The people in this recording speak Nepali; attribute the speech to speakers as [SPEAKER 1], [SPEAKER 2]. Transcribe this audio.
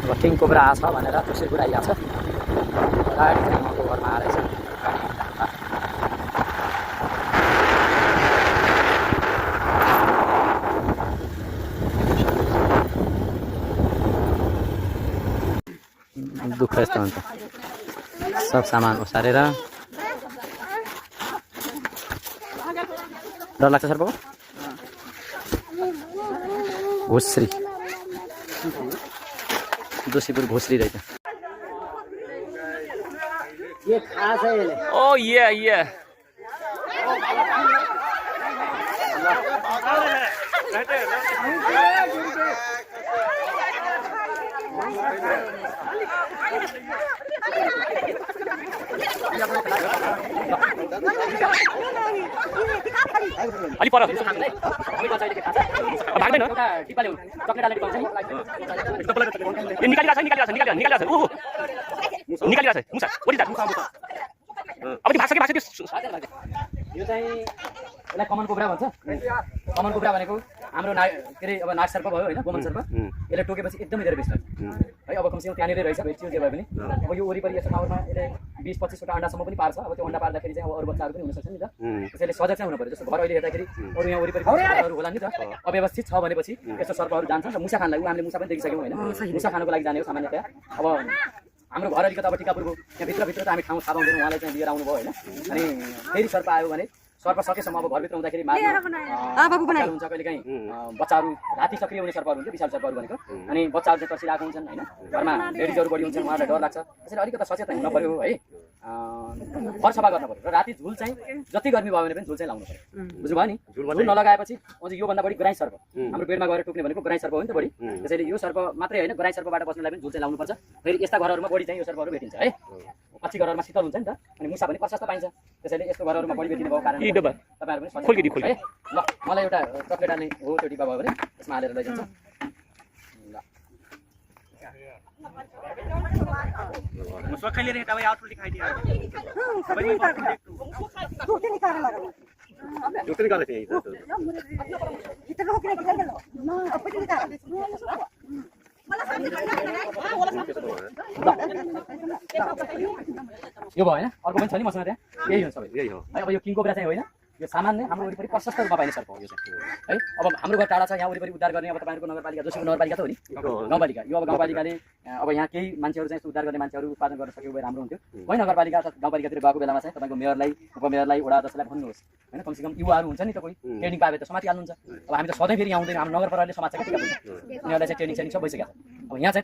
[SPEAKER 1] अब किङ कोब्रा आछ भनेर त्यसै कुरा आइरहेको छ। गाडी चाहिँ उहाँको घरमा आएछ। दुःख यस्तो हुन्छ, सब सामान ओसारेर। डर लाग्छ सर बाबु? घोस्री, दोषीपुर घोस्री रहेछ। ओ ये अलि पर भाग्दैन टिप्पाले चक्लेट हालेको पाउँछ नि। यो निकालिरहेछ मुसा ओरि जा। अब त्यो भाग्छ त्यो। यो चाहिँ यसलाई कमन कोब्रा भन्छ। कमन कोब्रा भनेको हाम्रो के अरे अब नाग सर्प भयो होइन, गोमन सर्प। यसले टोकेपछि एकदमै धेरै विष लाग्छ है। अब कमसेकम त्यहाँनिर रहेछ भेट्छु जे भए पनि। अब यो वरिपरि यस्तो ठाउँमा यसले 20-25वटा अन्डासम्म पनि पार्छ। अब त्यो अन्डा पार्दाखेरि चाहिँ अब अरू बच्चाहरू पनि हुनसक्छ नि त। त्यसैले सजग चाहिँ हुनु पर्यो। जस्तो घर अहिले हेर्दाखेरि अरू यहाँ वरिपरि सर्पहरू होला नि त। अव्यवस्थित छ भनेपछि यस्तो सर्पहरू जान्छ र मुसा खानलाई हामीले मुसा पनि देखिसक्यौँ होइन। मुसा खानको लागि जाने हो सामान्यतया। अब हाम्रो घर अलिकति अब टिकापुरको यहाँ भित्रभित्र त हामी ठाउँ थाहा पाउँदैनौँ, उहाँलाई चाहिँ लिएर आउनुभयो होइन। अनि फेरि सर्प आयो भने सर्प सकेसम्म अब घरभित्र हुँदाखेरि हुन्छ कहिलेकाहीँ बच्चाहरू राति सक्रिय हुने सर्पहरू हुन्छ, विशाल सर्पहरू भनेको। अनि बच्चाहरू चाहिँ तर्सिरहेको हुन्छन् होइन, घरमा लेडिजहरू बढी हुन्छन्, उहाँलाई डर लाग्छ। त्यसैले अलिकति सचेत हुन पऱ्यो है। घर सफा गर्न पऱ्यो र राति झुल चाहिँ जति गर्मी भयो भने पनि झुल चाहिँ लाउनु पऱ्यो। बुझ्नुभयो नि? झुल नलगाएपछि अझ योभन्दा बढी गराई सर्प हाम्रो बेडमा गएर टुक्ने भनेको गराई सर्प हो नि त बढी। त्यसैले यो सर्प मात्रै होइन, गराई सर्पबाट बस्नलाई पनि झुल चाहिँ लाउनुपर्छ। फेरि यस्ता घरहरूमा बढी चाहिँ यो सर्पहरू भेटिन्छ है। कच्ची घरहरूमा शीतल हुन्छ नि त, अनि मुसा पनि प्रशस्त पाइन्छ। त्यसैले यस्तो घरहरूमा बढी भेटिने भएको कारणले तपाईँहरू पनि खोल्किदिनु है। ल मलाई एउटा चक्लेट हाल्ने हो त्यो डिब्बा भयो भने त्यसमा हालेर लैजान्छ। यो भयो होइन, अर्को पनि छ नि मसँग त्यहाँ। यही हो सबै है। अब यो किङ कोब्रा चाहिँ होइन, यो सामान्य हाम्रो वरिपरि प्रशस्त रूपमा पाइने सर्प हो यो चाहिँ है। अब हाम्रो घर टाढा छ, यहाँ वरिपरि उद्धार गर्ने अब तपाईँहरूको नगरपालिका जोशीको नगरपालिका त हो नि, गाउँपालिका। यो अब गाउँपालिकाले अब यहाँ केही मान्छेहरू चाहिँ उद्धार गर्ने मान्छेहरू उत्पादन गर्न सकेको भए राम्रो हुन्थ्यो। कोही नगरपालिका अथवा गाउँपालिकातिर गएको बेलामा चाहिँ तपाईँको मेयरलाई, उपमेयरलाई, वडा अध्यक्षलाई भन्नुहोस् होइन। कमसेकम युवाहरू हुन्छ नि त, कोही ट्रेनिङ पाए त समातिहाल्नुहुन्छ। अब हामी त सधैँ फेरि यहाँ आउँदैन, हाम्रो नगर प्रहरीले समाज चाहिँ कति उनीहरूलाई चाहिँ ट्रेनिङ सब भइसकेको छ। अब यहाँ चाहिँ